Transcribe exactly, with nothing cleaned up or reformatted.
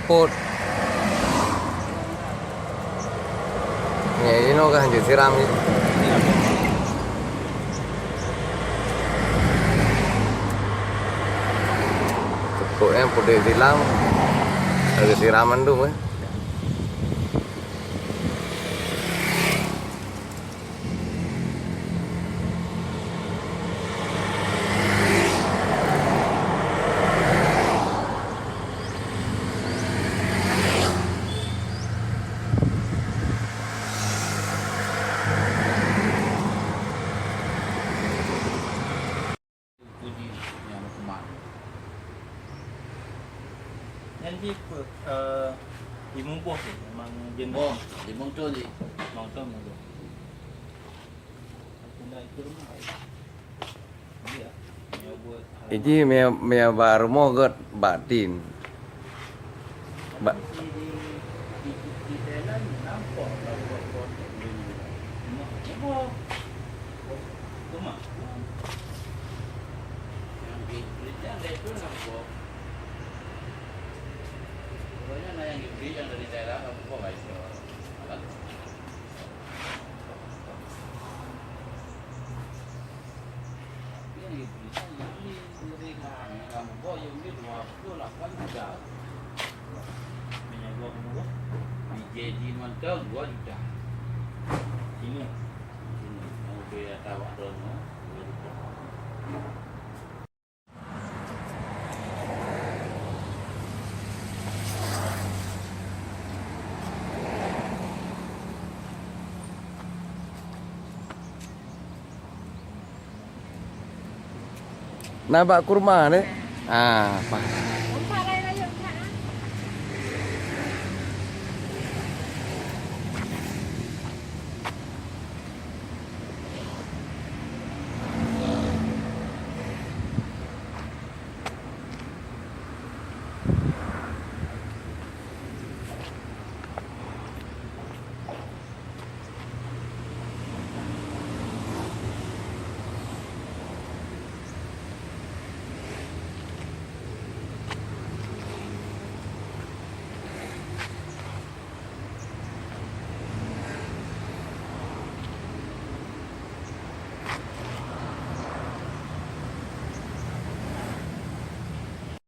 Pot. Nyoe inoe ka hanjeuet siram ni. Pokoknya pudek silam, harus siram mandum kan. Puji nyang kuman. Nyan jih pe-, eh, limong boh jih, memang jeuneuh. Oh, limong thon jih. Limong thon, limong thon. Aku nak ikut rumah. Iya. Nyoe buat. Iji mia, mia ba rumoh gét batin. Ba- Bijèh jih mantong dua juta. Sini. Sini. Yang lebih atau ada no, dua juta. Na bak kurma deh. Ah, apa?